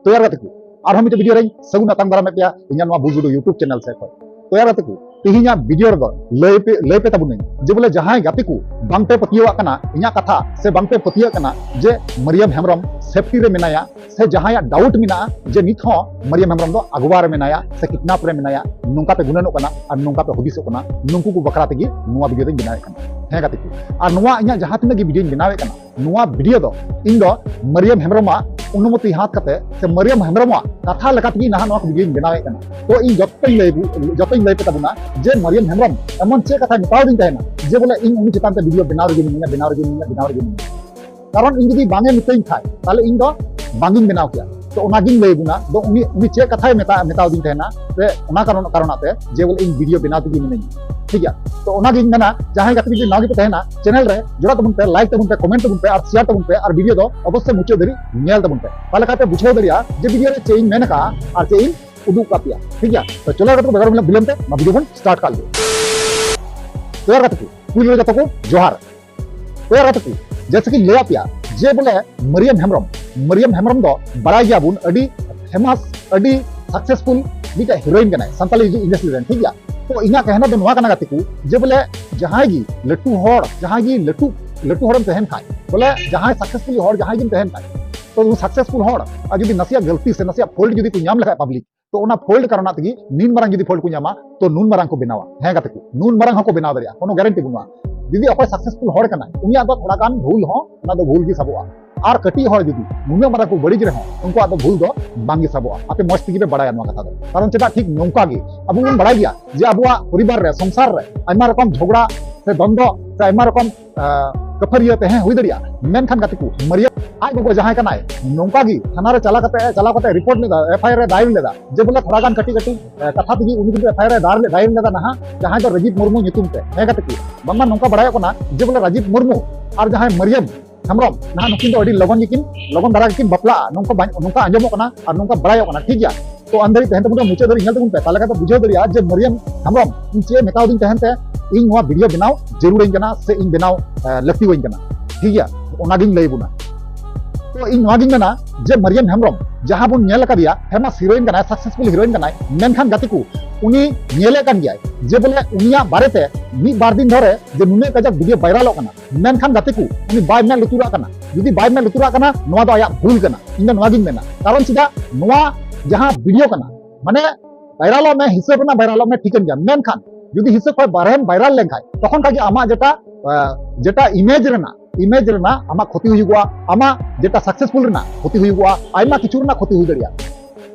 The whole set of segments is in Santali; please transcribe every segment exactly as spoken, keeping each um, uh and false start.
ᱛᱚ ᱭᱟᱨ ᱜᱟᱛᱮ ᱠᱚ, ᱟᱨᱦᱚᱸ ᱢᱤᱫᱴᱮᱱ ᱵᱷᱤᱰᱤᱭᱳ ᱨᱮᱧ ᱥᱟᱹᱜᱩᱱ ᱟᱛᱟᱝ ᱫᱟᱨᱟᱢᱮᱫ ᱯᱮᱭᱟ ᱤᱧᱟᱹᱜ ᱱᱚᱣᱟ ᱵᱩᱡᱩᱰᱩ YouTube ᱪᱮᱱᱮᱞ ᱥᱮᱫ ᱠᱷᱚᱱ᱾ ᱛᱚ ᱭᱟᱨ ᱜᱟᱛᱮ ᱠᱚ, ᱛᱮᱦᱮᱧᱟᱜ ᱵᱷᱤᱰᱤᱭᱳ ᱨᱮᱫᱚ ᱞᱟᱹᱭ ᱯᱮ, ᱞᱟᱹᱭ ᱯᱮ ᱛᱟᱵᱚᱱᱟᱹᱧ ᱡᱮ ᱵᱚᱞᱮ ᱡᱟᱦᱟᱸᱭ ᱜᱟᱛᱮ ᱠᱚ ᱵᱟᱝ ᱯᱮ ᱯᱟᱹᱛᱭᱟᱹᱣᱟᱜ ᱠᱟᱱᱟ ᱤᱧᱟᱹᱜ ᱠᱟᱛᱷᱟ, ᱥᱮ ᱵᱟᱝ ᱯᱮ ᱯᱟᱹᱛᱭᱟᱹᱜ ᱠᱟᱱᱟ ᱡᱮ ᱢᱟᱨᱤᱭᱟᱢ ᱦᱮᱢᱵᱨᱚᱢ ᱥᱮᱯᱴᱤ ᱨᱮ ᱢᱮᱱᱟᱭᱟ, ᱥᱮ ᱡᱟᱦᱟᱸᱭᱟᱜ ᱰᱟᱣᱩᱴ ᱢᱮᱱᱟᱜᱼᱟ ᱡᱮ ᱱᱤᱛ ᱦᱚᱸ ᱢᱟᱨᱤᱭᱟᱢ ᱦᱮᱢᱵᱨᱚᱢ ᱫᱚ ᱟᱜᱣᱟ ᱨᱮ ᱢᱮᱱᱟᱭᱟ ᱥᱮ ᱠᱤᱰᱱᱟᱯ ᱨᱮ ᱢᱮᱱᱟᱭᱟ, ᱱᱚᱝᱠᱟ ᱯᱮ ᱜᱩᱱᱟᱹᱱᱚᱜ ᱠᱟᱱᱟ ᱟᱨ ᱱᱚᱝᱠᱟ ᱯᱮ ᱦᱩᱫᱤᱥᱚᱜ ᱠᱟᱱᱟ, ᱱᱩᱠᱩ ᱠᱚ ᱵᱟᱠᱷᱨᱟ ᱛᱮᱜᱮ ᱱᱚᱣᱟ ᱵᱷᱤᱰᱤᱭᱳ ᱫᱚᱧ ᱵᱮᱱᱟᱣᱮᱫ ᱠᱟᱱᱟ᱾ ᱦᱮᱸ ᱜᱟᱛᱮ ᱠᱚ, ᱟᱨ ᱱᱚᱣᱟ ᱤᱧᱟᱹᱜ ᱡᱟᱦᱟᱸ ᱛᱤᱱᱟᱹᱜ ᱜᱮ ᱵᱷᱤᱰᱤᱭᱳᱧ ᱵᱮᱱᱟᱣᱮᱫ ᱠᱟᱱᱟ, ᱱᱚᱣᱟ ᱵᱷᱤᱰᱤᱭᱳ ᱫᱚ ᱤᱧ ᱫᱚ ᱢᱟᱨᱤᱭᱟᱢ ᱦᱮᱢᱵᱨᱚᱢᱟᱜ ᱚᱱᱩᱢᱚᱛᱤ ᱦᱟᱛ ᱠᱟᱛᱮ ᱥᱮ ᱢᱟᱨᱤᱭᱟᱢ ᱦᱮᱢᱵᱨᱚᱢᱟᱜ ᱠᱟᱛᱷᱟ ᱞᱮᱠᱟ ᱛᱮᱜᱮ ᱱᱟᱦᱟᱜ ᱱᱚᱣᱟ ᱵᱷᱤᱰᱤᱭᱳᱧ ᱵᱮᱱᱟᱣᱮᱫ ᱠᱟᱱᱟ᱾ ᱛᱚ ᱤᱧ ᱡᱚᱛᱚᱧ ᱞᱟᱹᱭ ᱟᱹᱜᱩ-, ᱡᱚᱛᱚᱧ ᱞᱟᱹᱭ ᱯᱮ ᱛᱟᱵᱚᱱᱟ ᱡᱮ ᱢᱟᱨᱤᱭᱟᱢ ᱦᱮᱢᱵᱨᱚᱢ ᱮᱢᱚᱱ ᱪᱮᱫ ᱠᱟᱛᱷᱟᱭ ᱢᱮᱛᱟᱣᱫᱤᱧ ᱛᱟᱦᱮᱱᱟ ᱡᱮ ᱵᱚᱞᱮ ᱤᱧ ᱩᱱᱤ ᱪᱮᱛᱟᱱ ᱛᱮ ᱵᱷᱤᱰᱤᱭᱳ ᱵᱮᱱᱟᱣ ᱨᱮᱜᱮ ᱢᱤᱱᱟᱹᱧᱟ, ᱵᱮᱱᱟᱣ ᱨᱮᱜᱮ ᱢᱤᱱᱟᱹᱧᱟ, ᱵᱮᱱᱟᱣ ᱨᱮᱜᱮ ᱢᱤᱱᱟᱹᱧᱟ᱾ ᱠᱟᱨᱚᱱ ᱤᱧ ᱡᱩᱫᱤ ᱵᱟᱝ ᱮ ᱢᱤᱛᱟᱹᱧ ᱠᱷᱟᱡ, ᱛᱟᱦᱞᱮ ᱤᱧ ᱫᱚ ᱵᱟᱝ ᱤᱧ ᱵᱮᱱᱟᱣ ᱠᱮᱭᱟ᱾ ᱛᱚ ᱚᱱᱟᱜᱤᱧ ᱞᱟᱹᱭ ᱟᱵᱚᱱᱟ, ᱫᱚ ᱩᱱᱤ, ᱩᱱᱤ ᱪᱮᱫ ᱠᱟᱛᱷᱟᱭ ᱢᱮᱛᱟ-, ᱢᱮᱛᱟᱣᱫᱤᱧ ᱛᱟᱦᱮᱱᱟ, ᱥᱮ ᱚᱱᱟ ᱠᱟᱨᱚᱱ, ᱠᱟᱨᱚᱱᱟᱜ ᱛᱮ ᱡᱮ ᱵᱚᱞᱮ ᱤᱧ ᱵᱷᱤᱰᱤᱭᱳ ᱵᱮᱱᱟᱣ ᱛᱮᱜᱮ ᱢᱤᱱᱟᱹᱧᱟ᱾ ᱴᱷᱤᱠ ᱜᱮᱭᱟ? ᱛᱚ ᱚᱱᱟᱜᱤᱧ ᱢᱮᱱᱟ, ᱡᱟᱦᱟᱸᱭ ᱜᱟᱛᱮ ᱡᱩᱫᱤ ᱱᱟᱣᱟ ᱜᱮᱯᱮ ᱛᱟᱦᱮᱱᱟ, ᱪᱮᱱᱮᱞ ᱨᱮ ᱡᱚᱲᱟᱣ ᱛᱟᱵᱚᱱ ᱯᱮ, ᱞᱟᱭᱤᱠ ᱛᱟᱵᱚᱱ ᱯᱮ, ᱠᱚᱢᱮᱱᱴ ᱛᱟᱵᱚᱱ ᱯᱮ ᱟᱨ ᱥᱮᱭᱟᱨ ᱛᱟᱵᱚᱱ ᱯᱮ, ᱟᱨ ᱵᱷᱤᱰᱤᱭᱳ ᱫᱚ ᱚᱵᱚᱥᱥᱳᱭ ᱢᱩᱪᱟᱹᱫ ᱫᱷᱟᱹᱨᱤᱡ ᱧᱮᱞ ᱛᱟᱵᱚᱱ ᱯᱮ᱾ ᱛᱟᱦᱞᱮ ᱠᱷᱟᱱ ᱯᱮ ᱵᱩᱡᱷᱟᱹᱣ ᱫᱟᱲᱮᱭᱟᱜᱼᱟ ᱡᱮ ᱵᱷᱤᱰᱤᱭᱳ ᱨᱮ ᱪᱮᱫ ᱤᱧ ᱢᱮᱱ ᱟᱠᱟᱫᱼᱟ ᱟᱨ ᱪᱮᱫ ᱤᱧ ᱩᱫᱩᱜ ᱟᱠᱟᱫ ᱯᱮᱭᱟ᱾ ᱴᱷᱤᱠ ᱜᱮᱭᱟ? ᱛᱚ ᱪᱚᱞᱚ ᱜᱟᱛᱮ ᱠᱚ, ᱵᱮᱜᱚᱨ ᱵᱤᱞᱚᱢ ᱛᱮ ᱱᱚᱣᱟ ᱵᱷᱤᱰᱤᱭᱳ ᱵᱚᱱ ᱥᱴᱟᱨᱴ ᱠᱟᱜ ᱞᱮᱜᱮ᱾ ᱛᱚ ᱭᱟᱨ ᱜᱟᱛᱮ ᱠᱚ, ᱯᱩᱭᱞᱩ ᱨᱮ ᱡᱚᱛᱚ ᱠᱚ ᱡᱚᱦᱟᱨ᱾ ᱛᱚ ᱭᱟᱨ ᱜᱟᱛᱮ ᱠᱚ, ᱡᱮᱭᱥᱮ ᱠᱤᱧ ᱞᱟᱹᱭᱟᱫ ᱯᱮᱭᱟ ᱡᱮ ᱵᱚᱞᱮ ᱢᱟᱨᱤᱭᱟᱢ ᱦᱮᱢᱵᱨᱚᱢ, ᱢᱟᱨᱤᱭᱟᱢ ᱦᱮᱢᱵᱨᱚᱢ ᱫᱚ ᱵᱟᱲᱟᱭ ᱜᱮᱭᱟᱵᱚᱱ ᱟᱹᱰᱤ ᱯᱷᱮᱢᱟᱥ, ᱟᱹᱰᱤ ᱥᱟᱠᱥᱮᱥᱯᱷᱩᱞ ᱢᱤᱫᱴᱮᱡ ᱦᱤᱨᱳᱭᱤᱱ ᱠᱟᱱᱟᱭ ᱥᱟᱱᱛᱟᱞᱤ ᱤᱱᱰᱟᱥᱴᱨᱤ ᱨᱮᱱ, ᱴᱷᱤᱠ ᱜᱮᱭᱟ? ᱛᱚ ᱤᱧᱟᱹᱜ ᱠᱟᱦᱱᱟ ᱫᱚ ᱱᱚᱣᱟ ᱠᱟᱱᱟ ᱜᱟᱛᱮ ᱠᱚ, ᱡᱮ ᱵᱚᱞᱮ ᱡᱟᱦᱟᱸᱭ ᱜᱮ ᱞᱟᱹᱴᱩ ᱦᱚᱲ, ᱡᱟᱦᱟᱸᱭ ᱜᱮ ᱞᱟᱹᱴᱩ, ᱞᱟᱹᱴᱩ ᱦᱚᱲᱮᱢ ᱛᱟᱦᱮᱱ ᱠᱷᱟᱡ, ᱵᱚᱞᱮ ᱡᱟᱦᱟᱸᱭ ᱥᱟᱠᱥᱮᱥᱯᱷᱩᱞ ᱦᱚᱲ ᱡᱟᱦᱟᱸᱭ ᱜᱮᱢ ᱛᱟᱦᱮᱱ ᱠᱷᱟᱡ, ᱛᱚ ᱩᱱᱤ ᱥᱟᱠᱥᱮᱥᱯᱷᱩᱞ ᱦᱚᱲ ᱟᱨ ᱡᱩᱫᱤ ᱱᱟᱥᱮᱭᱟᱜ ᱜᱟᱹᱞᱛᱤ ᱥᱮ ᱱᱟᱥᱮᱭᱟᱜ ᱯᱷᱚᱞᱴ ᱡᱩᱫᱤ ᱠᱚ ᱧᱟᱢ ᱞᱮᱠᱷᱟᱡ ᱯᱟᱵᱽᱞᱤᱠ, ᱛᱚ ᱚᱱᱟ ᱯᱷᱚᱞᱴ ᱠᱟᱨᱚᱱᱟᱜ ᱛᱮᱜᱮ ᱱᱤᱱ ᱢᱟᱨᱟᱝ ᱡᱩᱫᱤ ᱯᱷᱚᱞᱴ ᱠᱚ ᱧᱟᱢᱟ, ᱛᱚ ᱱᱩᱱ ᱢᱟᱨᱟᱝ ᱠᱚ ᱵᱮᱱᱟᱣᱟ᱾ ᱦᱮᱸ ᱜᱟᱛᱮ ᱠᱚ, ᱱᱩᱱ ᱢᱟᱨᱟᱝ ᱦᱚᱸᱠᱚ ᱵᱮᱱᱟᱣ ᱫᱟᱲᱮᱭᱟᱜᱼᱟ, ᱠᱳᱱᱳ ᱜᱟᱨᱮᱱᱴᱤ ᱵᱟᱹᱱᱩᱜᱼᱟ᱾ ᱡᱩᱫᱤ ᱚᱠᱚᱭ ᱥᱟᱠᱥᱮᱥᱯᱷᱩᱞ ᱦᱚᱲ ᱠᱟᱱᱟᱭ, ᱩᱱᱤᱭᱟᱜ ᱫᱚ ᱛᱷᱚᱲᱟ ᱜᱟᱱ ᱵᱷᱩᱞ ᱦᱚᱸ, ᱚᱱᱟ ᱫᱚ ᱵᱷᱩᱞ ᱜᱮ ᱥᱟᱵᱚᱜᱼᱟ᱾ ᱟᱨ ᱠᱟᱹᱴᱤᱡ ᱦᱚᱲ ᱡᱩᱫᱤ ᱱᱩᱱᱟᱹᱜ ᱢᱟᱨᱟᱝ ᱠᱚ ᱵᱟᱹᱲᱤᱡ ᱨᱮᱦᱚᱸ, ᱩᱱᱠᱩᱣᱟᱜ ᱫᱚ ᱵᱷᱩᱞ ᱫᱚ ᱵᱟᱝ ᱜᱮ ᱥᱟᱵᱚᱜᱼᱟ᱾ ᱟᱯᱮ ᱢᱚᱸᱡᱽ ᱛᱮᱜᱮ ᱯᱮ ᱵᱟᱲᱟᱭᱟ ᱱᱚᱣᱟ ᱠᱟᱛᱷᱟ ᱫᱚ, ᱠᱟᱨᱚᱱ ᱪᱮᱫᱟᱜ ᱴᱷᱤᱠ ᱱᱚᱝᱠᱟ ᱜᱮ ᱟᱵᱚ ᱵᱚᱱ ᱵᱟᱲᱟᱭ ᱜᱮᱭᱟ ᱡᱮ ᱟᱵᱚᱣᱟᱜ ᱯᱚᱨᱤᱵᱟᱨ ᱨᱮ, ᱥᱚᱝᱥᱟᱨ ᱨᱮ ᱟᱭᱢᱟ ᱨᱚᱠᱚᱢ ᱡᱷᱚᱜᱽᱲᱟ ᱥᱮ ᱫᱚᱱᱫᱚ ᱥᱮ ᱟᱭᱢᱟ ᱨᱚᱠᱚᱢ, ᱟᱸ, ᱠᱟᱹᱯᱷᱟᱹᱨᱤᱭᱟᱹ ᱛᱟᱦᱮᱸ ᱦᱩᱭ ᱫᱟᱲᱮᱭᱟᱜᱼᱟ, ᱢᱮᱱᱠᱷᱟᱱ ᱜᱟᱛᱮ ᱠᱚ, ᱢᱟᱨᱤᱭᱟᱢ ᱟᱡ ᱜᱚᱜᱚ ᱡᱟᱦᱟᱸᱭ ᱠᱟᱱᱟᱭ, ᱱᱚᱝᱠᱟ ᱜᱮ ᱛᱷᱟᱱᱟ ᱨᱮ ᱪᱟᱞᱟᱣ ᱠᱟᱛᱮ, ᱪᱟᱞᱟᱣ ᱠᱟᱛᱮ ᱨᱤᱯᱳᱨᱴ ᱞᱮᱫᱟ, ᱮᱯᱷ ᱟᱭ ᱟᱨ ᱮ ᱫᱟᱭᱮᱨ ᱞᱮᱫᱟ ᱡᱮ ᱵᱚᱞᱮ ᱛᱷᱚᱲᱟ ᱜᱟᱱ ᱠᱟᱹᱴᱤᱡ ᱠᱟᱹᱴᱤᱡ, ᱮ, ᱠᱟᱛᱷᱟ ᱛᱮᱜᱮ ᱩᱱᱤ ᱠᱤᱱᱛᱩ ᱮᱯᱷ ᱟᱭ ᱟᱨ ᱮ ᱫᱟᱭᱮᱨ ᱞᱮ-, ᱫᱟᱭᱮᱨ ᱞᱮᱫᱟ ᱱᱟᱦᱟᱜ, ᱡᱟᱦᱟᱸᱭ ᱫᱚ ᱨᱟᱡᱤᱵᱽ ᱢᱩᱨᱢᱩ ᱧᱩᱛᱩᱢ ᱛᱮ᱾ ᱦᱮᱸ ᱜᱟᱛᱮ ᱠᱚ, ᱵᱟᱝᱢᱟ ᱱᱚᱝᱠᱟ ᱵᱟᱲᱟᱭᱚᱜ ᱠᱟᱱᱟ ᱡᱮ ᱵᱚᱞᱮ ᱨᱟᱡᱤᱵᱽ ᱢᱩᱨᱢᱩ ᱟᱨ ᱡᱟᱦᱟᱸᱭ ᱢᱟᱨᱤᱭᱟᱢ ᱦᱮᱢᱵᱨᱚᱢ ᱱᱟᱦᱟᱜ ᱱᱩᱠᱤᱱ ᱫᱚ ᱟᱹᱰᱤ ᱞᱚᱜᱚᱱ ᱜᱮᱠᱤᱱ, ᱞᱚᱜᱚᱱ ᱫᱷᱟᱨᱟ ᱜᱮᱠᱤᱱ ᱵᱟᱯᱞᱟᱜᱼᱟ, ᱱᱚᱝᱠᱟ ᱵᱟᱧ-, ᱱᱚᱝᱠᱟ ᱟᱸᱡᱚᱢᱚᱜ ᱠᱟᱱᱟ ᱟᱨ ᱱᱚᱝᱠᱟ ᱵᱟᱲᱟᱭᱚᱜ ᱠᱟᱱᱟ, ᱴᱷᱤᱠ ᱜᱮᱭᱟ? ᱛᱚ ᱟᱱᱫᱷᱟᱨᱤ ᱛᱟᱦᱮᱱ ᱛᱟᱵᱚᱱ ᱯᱮ, ᱢᱩᱪᱟᱹᱫ ᱫᱷᱟᱹᱨᱤᱡ ᱧᱮᱞ ᱛᱟᱵᱚᱱ ᱯᱮ, ᱛᱟᱦᱞᱮ ᱠᱷᱟᱱ ᱫᱚ ᱵᱩᱡᱷᱟᱹᱣ ᱫᱟᱲᱮᱭᱟᱜᱼᱟ ᱡᱮ ᱢᱟᱨᱤᱭᱟᱢ ᱦᱮᱢᱵᱨᱚᱢ ᱤᱧ ᱪᱮᱫ ᱮ ᱢᱮᱛᱟᱣᱫᱤᱧ ᱛᱟᱦᱮᱱ ᱛᱮ ᱤᱧ ᱱᱚᱣᱟ ᱵᱷᱤᱰᱤᱭᱳ ᱵᱮᱱᱟᱣ ᱡᱟᱹᱨᱩᱲᱟᱹᱧ ᱠᱟᱱᱟ ᱥᱮ ᱤᱧ ᱵᱮᱱᱟᱣ, ᱮ, ᱞᱟᱹᱠᱛᱤᱣᱟᱹᱧ ᱠᱟᱱᱟ, ᱴᱷᱤᱠ ᱜᱮᱭᱟ? ᱚᱱᱟᱜᱤᱧ ᱞᱟᱹᱭ ᱟᱵᱚᱱᱟ᱾ ᱛᱚ ᱤᱧ ᱱᱚᱣᱟ ᱜᱤᱧ ᱢᱮᱱᱟ ᱡᱮ ᱢᱟᱨᱤᱭᱟᱢ ᱦᱮᱢᱵᱨᱚᱢ ᱡᱟᱦᱟᱸ ᱵᱚᱱ ᱧᱮᱞ ᱟᱠᱟᱫᱮᱭᱟ, famous heroine ᱠᱟᱱᱟᱭ, successful heroine ᱠᱟᱱᱟᱭ, ᱢᱮᱱᱠᱷᱟᱱ ᱜᱟᱛᱮ ᱠᱚ, ᱩᱱᱤ ᱧᱮᱞᱮᱫ ᱠᱟᱱ ᱜᱮᱭᱟᱭ ᱡᱮ ᱵᱚᱞᱮ ᱩᱱᱤᱭᱟᱜ ᱵᱟᱨᱮᱛᱮ ᱢᱤᱫ ᱵᱟᱨ ᱫᱤᱱ ᱫᱷᱚᱨᱮ ᱡᱮ ᱱᱩᱱᱟᱹᱜ ᱠᱟᱡᱟᱠ video viralᱚᱜ ᱠᱟᱱᱟ, ᱢᱮᱱᱠᱷᱟᱱ ᱜᱟᱛᱮ ᱠᱚ, ᱩᱱᱤ ᱵᱟᱭ ᱢᱮᱫ ᱞᱩᱛᱩᱨᱟᱜ ᱠᱟᱱᱟ᱾ ᱡᱩᱫᱤ ᱵᱟᱭ ᱢᱮᱫ ᱞᱩᱛᱩᱨᱟᱜ ᱠᱟᱱᱟ, ᱱᱚᱣᱟ ᱫᱚ ᱟᱭᱟᱜ ᱵᱷᱩᱞ ᱠᱟᱱᱟ, ᱤᱧ ᱫᱚ ᱱᱚᱣᱟ ᱜᱤᱧ ᱢᱮᱱᱟ᱾ ᱠᱟᱨᱚᱱ ᱪᱮᱫᱟᱜ, ᱱᱚᱣᱟ ᱡᱟᱦᱟᱸ video ᱠᱟᱱᱟ, ᱢᱟᱱᱮ viralᱚᱜ ᱢᱮ, ᱦᱤᱥᱟᱹᱵ ᱨᱮᱱᱟᱜ viralᱚᱜ ᱢᱮ, ᱴᱷᱤᱠᱟᱹᱱ ᱜᱮᱭᱟ, ᱢᱮᱱᱠᱷᱟᱱ ᱡᱩᱫᱤ ᱦᱤᱥᱟᱹᱵ ᱠᱷᱚᱱ ᱵᱟᱨᱦᱮᱢ viral ᱞᱮᱱᱠᱷᱟᱱ, ᱛᱚᱠᱷᱚᱱ ᱠᱷᱟᱡ ᱜᱮ ᱟᱢᱟᱜ ᱡᱮᱴᱟ, ᱟᱸ, ᱡᱮᱴᱟ image ᱨᱮᱱᱟᱜ, image ᱨᱮᱱᱟᱜ ᱟᱢᱟᱜ ᱠᱷᱚᱛᱤ ᱦᱩᱭᱩᱜᱚᱜᱼᱟ, ᱟᱢᱟᱜ ᱡᱮᱴᱟ successful ᱨᱮᱱᱟᱜ ᱠᱷᱚᱛᱤ ᱦᱩᱭᱩᱜᱚᱜᱼᱟ, ᱟᱭᱢᱟ ᱠᱤᱪᱷᱩ ᱨᱮᱱᱟᱜ ᱠᱷᱚᱛᱤ ᱦᱩᱭ ᱫᱟᱲᱮᱭᱟᱜᱼᱟ᱾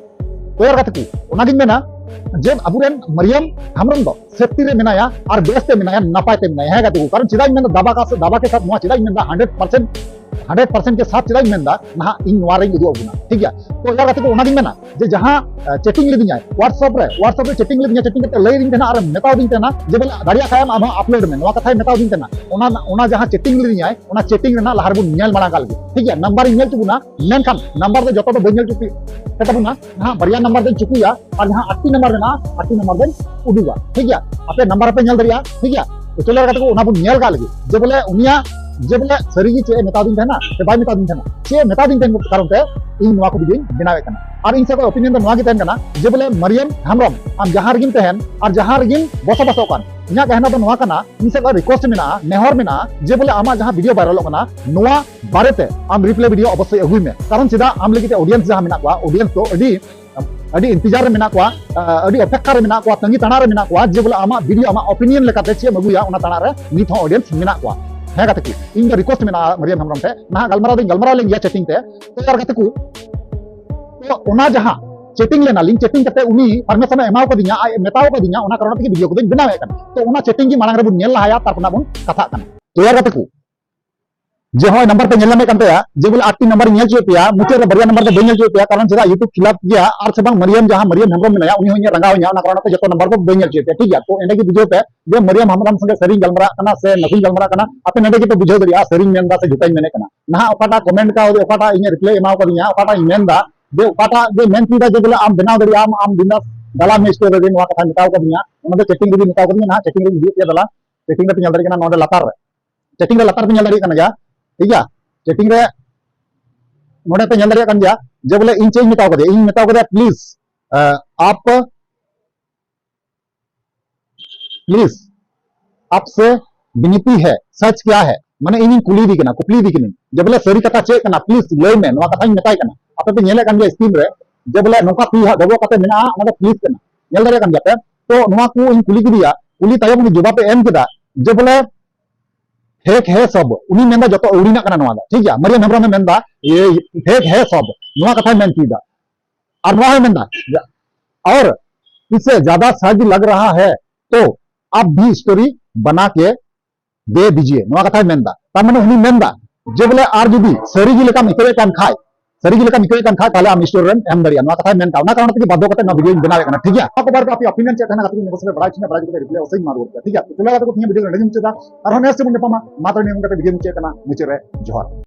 ᱛᱚ ᱭᱟᱨ ᱜᱟᱛᱮ ᱠᱚ, ᱚᱱᱟᱜᱤᱧ ᱢᱮᱱᱟ ᱡᱮ ᱟᱵᱚᱨᱮᱱ ᱢᱟᱨᱤᱭᱟᱢ ᱦᱮᱢᱵᱨᱚᱢ ᱫᱚ safety ᱨᱮ ᱢᱮᱱᱟᱭᱟ ᱟᱨ ᱵᱮᱥ ᱛᱮ ᱢᱮᱱᱟᱭᱟ, ᱱᱟᱯᱟᱭ ᱛᱮ ᱢᱮᱱᱟᱭᱟ᱾ ᱦᱮᱸ ᱜᱟᱛᱮ ᱠᱚ, ᱠᱟᱨᱚᱱ ᱪᱮᱫᱟᱜ ᱤᱧ ᱢᱮᱱᱫᱟ ᱫᱟᱵᱟ ᱠᱟ ᱥᱟᱛ, ᱫᱟᱵᱟ ᱠᱮ ᱥᱟᱛ, ᱱᱚᱣᱟ ᱪᱮᱫᱟᱜ ᱤᱧ ᱢᱮᱱᱫᱟ hundred percent, hundred percent ᱠᱮ ᱥᱟᱛ ᱪᱮᱫᱟᱜ ᱤᱧ ᱢᱮᱱᱫᱟ, ᱱᱟᱦᱟᱜ ᱤᱧ ᱱᱚᱣᱟ ᱨᱮᱧ ᱩᱫᱩᱜ ᱟᱵᱚᱱᱟ, ᱴᱷᱤᱠ ᱜᱮᱭᱟ? ᱛᱚ ᱭᱟᱨ ᱜᱟᱛᱮ ᱠᱚ, ᱚᱱᱟᱜᱤᱧ ᱢᱮᱱᱟ ᱡᱮ ᱡᱟᱦᱟᱸ, ᱟᱸ, chatting ᱞᱤᱫᱤᱧᱟᱭ WhatsApp ᱨᱮ, WhatsApp ᱨᱮ chatting ᱞᱤᱫᱤᱧᱟ, chatting ᱠᱟᱛᱮ ᱞᱟᱹᱭ ᱟᱫᱤᱧ ᱛᱟᱦᱮᱱᱟ ᱟᱨ ᱢᱮᱛᱟᱣ ᱫᱤᱧ ᱛᱟᱦᱮᱱᱟ ᱡᱮ ᱵᱚᱞᱮ ᱫᱟᱲᱮᱭᱟᱜ ᱠᱷᱟᱡ ᱟᱢ ᱦᱚᱸ upload ᱢᱮ, ᱱᱚᱣᱟ ᱠᱟᱛᱷᱟᱭ ᱢᱮᱛᱟᱣ ᱫᱤᱧ ᱛᱟᱦᱮᱱᱟ᱾ ᱚᱱᱟ, ᱚᱱᱟ ᱡᱟᱦᱟᱸ chatting ᱞᱤᱫᱤᱧᱟᱭ, ᱚᱱᱟ chatting ᱨᱮᱱᱟᱜ ᱞᱟᱦᱟ ᱨᱮᱵᱚᱱ ᱧᱮᱞ ᱢᱟᱲᱟᱝ ᱠᱟᱜ ᱞᱮᱜᱮ, ᱴᱷᱤᱠ ᱜᱮᱭᱟ? number ᱤᱧ ᱧᱮᱞ ᱦᱚᱪᱚ ᱵᱚᱱᱟ, ᱢᱮᱱᱠᱷᱟᱱ number ᱫᱚ ᱡᱚᱛᱚ ᱫᱚ ᱵᱟᱹᱧ ᱧᱮᱞ ᱦᱚᱪᱚ ᱯᱮ ᱛᱟᱵᱚᱱᱟ, ᱱᱟᱦᱟᱜ ᱵᱟᱨᱭᱟ number ᱫᱚᱧ ᱪᱩᱠᱩᱭᱟ ᱟᱨ ᱡᱟᱦᱟᱸ ᱟᱴᱴᱤ number ᱢᱮᱱᱟᱜᱼᱟ, ᱟᱴᱴᱤ number ᱫᱚᱧ ᱩᱫᱩᱜᱟ, ᱴᱷᱤᱠ ᱜᱮᱭᱟ? ᱟᱯᱮ number ᱦᱚᱸᱯᱮ ᱧᱮᱞ ᱫᱟᱲᱮᱭᱟᱜᱼᱟ, ᱴᱷᱤᱠ ᱜᱮᱭᱟ? ᱛᱚ ᱪᱚᱞᱚ ᱠᱟᱛᱮ ᱠᱚ ᱚᱱᱟ ᱵᱚᱱ ᱧᱮᱞ ᱠᱟᱜ ᱞᱮᱜᱮ ᱡᱮ ᱵᱚᱞᱮ ᱩᱱᱤᱭᱟᱜ, ᱡᱮ ᱵᱚᱞᱮ ᱥᱟᱹᱨᱤ ᱜᱮ ᱪᱮᱫ ᱮ ᱢᱮᱛᱟ ᱫᱤᱧ ᱛᱟᱦᱮᱱᱟ ᱥᱮ ᱵᱟᱭ ᱢᱮᱛᱟ ᱫᱤᱧ ᱛᱟᱦᱮᱱᱟ, ᱪᱮᱫ ᱮ ᱢᱮᱛᱟ ᱫᱤᱧ ᱛᱟᱦᱮᱱ ᱠᱟᱨᱚᱱ ᱛᱮ ᱤᱧ ᱱᱚᱣᱟ ᱠᱚ video ᱧ ᱵᱮᱱᱟᱣᱮᱫ ᱠᱟᱱᱟ᱾ ᱟᱨ ᱤᱧ ᱥᱮᱫ ᱠᱷᱚᱱ opinion ᱫᱚ ᱱᱚᱣᱟ ᱜᱮ ᱛᱟᱦᱮᱱ ᱠᱟᱱᱟ ᱡᱮ ᱵᱚᱞᱮ ᱢᱟᱨᱤᱭᱟᱢ ᱦᱮᱢᱵᱨᱚᱢ, ᱟᱢ ᱡᱟᱦᱟᱸ ᱨᱮᱜᱮᱢ ᱛᱟᱦᱮᱱ ᱟᱨ ᱡᱟᱦᱟᱸ ᱨᱮᱜᱮᱢ ᱵᱚᱥᱚᱵᱟᱥᱚᱜ ᱠᱟᱱ, ᱤᱧᱟᱹᱜ ᱠᱟᱛᱷᱟ ᱫᱚ ᱱᱚᱣᱟ ᱠᱟᱱᱟ, ᱤᱧ ᱥᱮᱫ ᱠᱷᱚᱱ request ᱢᱮᱱᱟᱜᱼᱟ, ᱱᱮᱦᱚᱨ ᱢᱮᱱᱟᱜᱼᱟ ᱡᱮ ᱵᱚᱞᱮ ᱟᱢᱟᱜ ᱡᱟᱦᱟᱸ video viralᱚᱜ ᱠᱟᱱᱟ, ᱱᱚᱣᱟ ᱵᱟᱨᱮᱛᱮ ᱟᱢ reply video ᱚᱵᱚᱥᱥᱳᱭ ᱟᱹᱜᱩᱭ ᱢᱮ᱾ ᱠᱟᱨᱚᱱ ᱪᱮᱫᱟᱜ, ᱟᱢ ᱞᱟᱹᱜᱤᱫ ᱛᱮ audience ᱡᱟᱦᱟᱸ ᱢᱮᱱᱟᱜ ᱠᱚᱣᱟ, audience ᱫᱚ ᱟᱹᱰᱤ, ᱟᱹᱰᱤ ᱤᱱᱛᱮᱡᱟᱨ ᱨᱮ ᱢᱮᱱᱟᱜ ᱠᱚᱣᱟ, ᱟᱹᱰᱤ ᱚᱯᱮᱠᱠᱷᱟ ᱨᱮ ᱢᱮᱱᱟᱜ ᱠᱚᱣᱟ, ᱛᱟᱺᱜᱤ ᱛᱟᱲᱟᱜ ᱨᱮ ᱢᱮᱱᱟᱜ ᱠᱚᱣᱟ ᱡᱮ ᱵᱚᱞᱮ ᱟᱢᱟᱜ video, ᱟᱢᱟᱜ opinion ᱞᱮᱠᱟᱛᱮ ᱪᱮᱫ ᱮᱢ ᱟᱹᱜᱩᱭᱟ, ᱚᱱᱟ ᱛᱟᱲᱟᱜ ᱨᱮ ᱱᱤᱛ ᱦᱚᱸ audience ᱢᱮᱱᱟᱜ ᱠᱚᱣᱟ᱾ ᱦᱮᱸ ᱜᱟᱛᱮ ᱠᱚ, ᱤᱧ ᱫᱚ request ᱢᱮᱱᱟᱜᱼᱟ ᱢᱟᱨᱤᱭᱟᱢ ᱦᱮᱢᱵᱨᱚᱢ ᱴᱷᱮᱱ, ᱱᱟᱦᱟᱜ ᱜᱟᱞᱢᱟᱨᱟᱣ ᱫᱚᱧ ᱜᱟᱞᱢᱟᱨᱟᱣ ᱞᱮᱱ ᱜᱮᱭᱟ chatting ᱛᱮ, ᱛᱚ ᱭᱟᱨ ᱜᱟᱛᱮ ᱠᱚ, ᱛᱚ ᱚᱱᱟ ᱡᱟᱦᱟᱸ chatting ᱞᱮᱱᱟᱞᱤᱧ, chatting ᱠᱟᱛᱮ ᱩᱱᱤ permission ᱮ ᱮᱢᱟᱣ ᱠᱟᱫᱤᱧᱟ, ᱟᱡ ᱮ ᱢᱮᱛᱟᱣ ᱠᱟᱫᱤᱧᱟ, ᱚᱱᱟ ᱠᱟᱨᱚᱱ ᱛᱮᱜᱮ video ᱠᱚᱫᱚᱧ ᱵᱮᱱᱟᱣᱮᱫ ᱠᱟᱱᱟ᱾ ᱛᱚ ᱚᱱᱟ chatting ᱜᱮ ᱢᱟᱲᱟᱝ ᱨᱮᱵᱚᱱ ᱧᱮᱞ ᱞᱟᱦᱟᱭᱟ, ᱛᱟᱨᱯᱚᱨ ᱱᱟᱜ ᱵᱚᱱ ᱠᱟᱛᱷᱟᱜ ᱠᱟᱱᱟ᱾ ᱛᱚ ᱭᱟᱨ ᱜᱟᱛᱮ ᱠᱚ, ᱡᱮ ᱦᱚᱸᱜᱼᱚᱭ number ᱯᱮ ᱧᱮᱞ ᱧᱟᱢᱮᱫ ᱠᱟᱱ ᱛᱟᱭᱟ, ᱡᱮ ᱵᱚᱞᱮ ᱟᱴᱴᱤ number ᱤᱧ ᱧᱮᱞ ᱦᱚᱪᱚᱭᱮᱫ ᱯᱮᱭᱟ, ᱢᱩᱪᱟᱹᱫ ᱨᱮ ᱵᱟᱨᱭᱟ number ᱫᱚ ᱵᱟᱹᱧ ᱧᱮᱞ ᱦᱚᱪᱚᱭᱮᱫ ᱯᱮᱭᱟ, ᱠᱟᱨᱚᱱ ᱪᱮᱫᱟᱜ YouTube ᱠᱷᱤᱞᱟᱯ ᱜᱮᱭᱟ, ᱟᱨ ᱥᱮ ᱵᱟᱝ ᱢᱟᱨᱤᱭᱟᱢ, ᱡᱟᱦᱟᱸ ᱢᱟᱨᱤᱭᱟᱢ ᱦᱮᱢᱵᱨᱚᱢ ᱢᱮᱱᱟᱭᱟ, ᱩᱱᱤ ᱦᱚᱸ ᱤᱧᱮ ᱨᱟᱸᱜᱟᱣ ᱤᱧᱟ, ᱚᱱᱟ ᱠᱟᱨᱚᱱ ᱛᱮ ᱡᱚᱛᱚ number ᱫᱚ ᱵᱟᱹᱧ ᱧᱮᱞ ᱦᱚᱪᱚᱭᱮᱫ ᱯᱮᱭᱟ, ᱴᱷᱤᱠ ᱜᱮᱭᱟ? ᱛᱚ ᱮᱸᱰᱮ ᱜᱮ ᱵᱩᱡᱷᱟᱹᱣ ᱯᱮ ᱡᱮ ᱢᱟᱨᱤᱭᱟᱢ ᱦᱮᱢᱵᱨᱚᱢ ᱥᱚᱸᱜᱮ ᱥᱟᱹᱨᱤᱧ ᱜᱟᱞᱢᱟᱨᱟᱜ ᱠᱟᱱᱟ ᱥᱮ ᱱᱟᱥᱮᱧ ᱜᱟᱞᱢᱟᱨᱟᱜ ᱠᱟᱱᱟ, ᱟᱯᱮ ᱱᱚᱰᱮ ᱜᱮᱯᱮ ᱵᱩᱡᱷᱟᱹᱣ ᱫᱟᱲᱮᱭᱟᱜᱼᱟ ᱥᱟᱹᱨᱤᱧ ᱢᱮᱱᱫᱟ ᱥᱮ ᱡᱷᱩᱴᱟᱧ ᱢᱮᱱᱮᱫ ᱠᱟᱱᱟ᱾ ᱱᱟᱦᱟᱜ ᱚᱠᱟᱴᱟᱜ comment ᱠᱟᱣᱫᱮ, ᱚᱠᱟᱴᱟᱜ ᱤᱧᱮ reply ᱮᱢᱟᱣ ᱠᱟᱫᱤᱧᱟ, ᱚᱠᱟᱴᱟᱜ ᱤᱧ ᱢᱮᱱᱫᱟ, ᱡᱮ ᱚᱠᱟᱴᱟᱜ ᱡᱮ ᱢᱮᱱ ᱦᱚᱪᱚᱭᱮᱫᱟ ᱡᱮ ᱵᱚᱞᱮ ᱟᱢ ᱵᱮᱱᱟᱣ ᱫᱟᱲᱮᱭᱟᱜᱼᱟᱢ, ᱟᱢ ᱵᱤᱱᱫᱟᱥ ᱫᱟᱞᱟ ᱢᱮ ᱥᱴᱳᱨ ᱨᱮ, ᱱᱚᱣᱟ ᱠᱟᱛᱷᱟᱧ ᱢᱮᱛᱟᱣ ᱠᱟᱫᱤᱧᱟ, ᱚᱱᱟ ᱫᱚ chatting ᱨᱮᱜᱮ ᱢᱮᱛᱟᱣ ᱠᱟᱫᱤᱧᱟ, ᱱᱟᱦᱟᱜ chatting ᱨᱮᱧ ᱩᱫᱩᱜ ᱯᱮᱭᱟ, ᱫᱟᱞᱟ chatting ᱨᱮ ᱯᱮ ᱧᱮᱞ ᱫᱟᱲᱮᱭᱟᱜ ᱠᱟᱱᱟ, ᱱᱚᱰᱮ ᱞᱟᱛᱟᱨ ᱨᱮ chatting ᱨᱮ, ᱞᱟᱛᱟᱨ ᱯᱮ ᱧᱮᱞ ᱫᱟᱲᱮᱭᱟᱜ ᱠᱟᱱᱟ ᱜᱮᱭᱟ, ᱴᱷᱤᱠ ᱜᱮᱭᱟ? chatting ᱨᱮ ᱱᱚᱰᱮ ᱯᱮ ᱧᱮᱞ ᱫᱟᱲᱮᱭᱟᱜ ᱠᱟᱱ ᱜᱮᱭᱟ ᱡᱮ ᱵᱚᱞᱮ ᱤᱧ ᱪᱮᱫ ᱤᱧ ᱢᱮᱛᱟᱣ ᱠᱟᱫᱮᱭᱟ, ᱤᱧ ᱢᱮᱛᱟᱣ ᱠᱟᱫᱮᱭᱟ ᱯᱞᱤᱡ, ᱟᱯ ᱯᱞᱤᱡ ᱟᱯ ᱥᱮ ᱵᱤᱱᱤᱛᱤ ᱦᱮ, ᱥᱟᱪ ᱠᱭᱟ ᱦᱮ, ᱢᱟᱱᱮ ᱤᱧᱤᱧ ᱠᱩᱞᱤᱭᱮᱫᱮ ᱠᱟᱱᱟ, ᱠᱩᱠᱞᱤᱭᱮᱫᱮ ᱠᱟᱹᱱᱟᱹᱧ ᱡᱮ ᱵᱚᱞᱮ ᱥᱟᱹᱨᱤ ᱠᱟᱛᱷᱟ ᱪᱮᱫ ᱠᱟᱱᱟ, ᱯᱞᱤᱡ ᱞᱟᱹᱭ ᱢᱮ, ᱱᱚᱣᱟ ᱠᱟᱛᱷᱟᱧ ᱢᱮᱛᱟᱭ ᱠᱟᱱᱟ᱾ ᱟᱯᱮ ᱯᱮ ᱧᱮᱞᱮᱫ ᱠᱟᱱ ᱜᱮᱭᱟ ᱥᱠᱨᱤᱱ ᱨᱮ ᱡᱮ ᱵᱚᱞᱮ ᱱᱚᱝᱠᱟ ᱛᱤ ᱦᱟᱸᱜ ᱜᱚᱜᱚ ᱠᱟᱛᱮ ᱢᱮᱱᱟᱜᱼᱟ, ᱚᱱᱟ ᱫᱚ ᱯᱞᱤᱡ ᱠᱟᱱᱟ, ᱧᱮᱞ ᱫᱟᱲᱮᱭᱟᱜ ᱠᱟᱱ ᱜᱮᱭᱟ ᱯᱮ᱾ ᱛᱚ ᱱᱚᱣᱟ ᱠᱚ ᱤᱧ ᱠᱩᱞᱤ ᱠᱮᱫᱮᱭᱟ, ᱠᱩᱞᱤ ᱛᱟᱭᱚᱢ ᱩᱱᱤ ᱡᱚᱵᱟᱵ ᱮ ᱮᱢ ᱠᱮᱫᱟ ᱡᱮ ᱵᱚᱞᱮ ᱯᱷᱮᱠ ᱦᱮ ᱥᱚᱵ, ᱩᱱᱤ ᱢᱮᱱᱫᱟ ᱡᱚᱛᱚ ᱟᱹᱣᱲᱤᱱᱟᱜ ᱠᱟᱱᱟ ᱱᱚᱣᱟ ᱫᱚ, ᱴᱷᱤᱠ ᱜᱮᱭᱟ᱾ ᱢᱟᱨᱤᱭᱟᱢ ᱦᱮᱢᱵᱨᱚᱢ ᱮ ᱢᱮᱱᱫᱟ ᱯᱷᱮᱠ ᱦᱮ ᱥᱚᱵ, ᱱᱚᱣᱟ ᱠᱟᱛᱷᱟᱭ ᱢᱮᱱ ᱦᱚᱪᱚᱭᱮᱫᱟ᱾ ᱟᱨ ᱱᱚᱣᱟ ᱦᱚᱸᱭ ᱢᱮᱱᱫᱟ, और इससे ज्यादा सच लग रहा है तो आप भी स्टोरी बना के दे दीजिए, ᱱᱚᱣᱟ ᱠᱟᱛᱷᱟᱭ ᱢᱮᱱᱫᱟ᱾ ᱛᱟᱨ ᱢᱟᱱᱮ ᱩᱱᱤ ᱢᱮᱱᱫᱟ ᱡᱮ ᱵᱚᱞᱮ ᱟᱨ ᱡᱩᱫᱤ ᱥᱟᱹᱨᱤ ᱜᱮ ᱞᱮᱠᱟᱢ ᱟᱹᱭᱠᱟᱹᱣᱮᱫ ᱠᱟᱱ ᱠᱷᱟᱡ, ᱥᱟᱹᱨᱤ ᱜᱮ ᱞᱮᱠᱟᱢ ᱟᱹᱭᱠᱟᱹᱣᱮᱫ ᱠᱟᱱ ᱠᱷᱟᱡ, ᱛᱟᱦᱞᱮ ᱟᱢ ᱥᱴᱳᱨᱤ ᱨᱮᱢ ᱮᱢ ᱫᱟᱲᱮᱭᱟᱜᱼᱟ᱾ ᱱᱚᱣᱟ ᱠᱟᱛᱷᱟᱭ ᱢᱮᱱ ᱠᱟᱜᱼᱟ, ᱚᱱᱟ ᱠᱟᱨᱚᱱ ᱛᱮᱜᱮ ᱵᱟᱫᱽᱫᱷᱚ ᱠᱟᱛᱮ ᱱᱚᱣᱟ ᱵᱷᱤᱰᱤᱭᱳᱧ ᱵᱮᱱᱟᱣᱮᱫ ᱠᱟᱱᱟ, ᱴᱷᱤᱠ ᱜᱮᱭᱟ? ᱚᱱᱟ ᱠᱚ ᱵᱟᱨᱮ ᱛᱮ ᱟᱯᱮ ᱚᱯᱤᱱᱤᱭᱚᱱ ᱪᱮᱫ ᱛᱟᱦᱮᱱᱟ, ᱠᱟᱛᱮ ᱠᱚ ᱱᱤᱭᱟᱹ ᱵᱚᱪᱷᱚᱨ ᱵᱟᱲᱟᱭ ᱦᱚᱪᱚᱧᱟ, ᱵᱟᱲᱟᱭ ᱦᱚᱪᱚ ᱠᱟᱛᱮ ᱨᱤᱯᱞᱟᱭ ᱚᱵᱚᱥᱥᱳᱭ ᱮᱢᱟ ᱨᱩᱣᱟᱹᱲ ᱯᱮ, ᱴᱷᱤᱠ ᱜᱮᱭᱟ? ᱛᱚ ᱪᱚᱞᱚ ᱠᱟᱛᱮ ᱠᱚ ᱛᱮᱦᱮᱧ ᱵᱷᱤᱰᱤᱭᱳ ᱱᱚᱰᱮ ᱜᱮᱧ ᱢᱩᱪᱟᱹᱫᱟ᱾ ᱟᱨᱦᱚᱸ ᱱᱮᱠᱥᱴ ᱵᱚᱱ ᱧᱟᱯᱟᱢᱟ, ᱢᱟ ᱛᱚᱵᱮ ᱱᱤᱭᱟᱹ ᱢᱩᱪᱟᱹᱫ ᱨᱮ ᱡᱚᱦᱟᱨ᱾